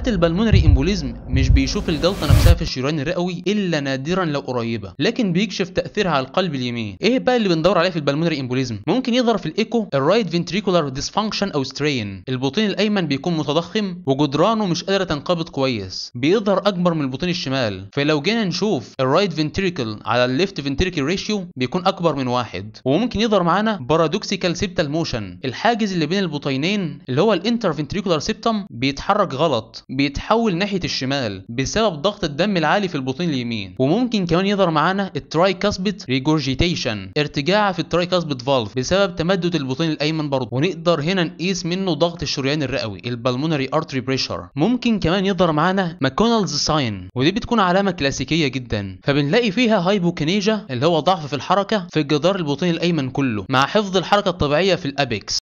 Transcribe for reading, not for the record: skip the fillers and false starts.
حالات ال pulmonary embolism مش بيشوف الجلطة نفسها في الشريان الرئوي الا نادرا لو قريبه، لكن بيكشف تاثيرها على القلب اليمين. ايه بقى اللي بندور عليه في ال pulmonary embolism؟ ممكن يظهر في ال echo ال right ventricular dysfunction او strain، البطين الايمن بيكون متضخم وجدرانه مش قادرة تنقبض كويس، بيظهر اكبر من البطين الشمال. فلو جينا نشوف ال right ventricle على ال left ventricle ratio بيكون اكبر من 1. وممكن يظهر معانا paradoxical septal motion، الحاجز اللي بين البطينين اللي هو ال interventricular septum بيتحرك غلط، بيتحول ناحية الشمال بسبب ضغط الدم العالي في البطين اليمين. وممكن كمان يظهر معانا ال tricuspid regurgitation، ارتجاع في ال tricuspid valve بسبب تمدد البطين الايمن برضه، ونقدر هنا نقيس منه ضغط الشريان الرئوي ال pulmonary artery pressure. ممكن كمان يظهر معانا McConnell's sign، ودي بتكون علامة كلاسيكية جدا، فبنلاقي فيها hypokinesia اللي هو ضعف في الحركة في الجدار البطين الايمن كله مع حفظ الحركة الطبيعية في ال apex.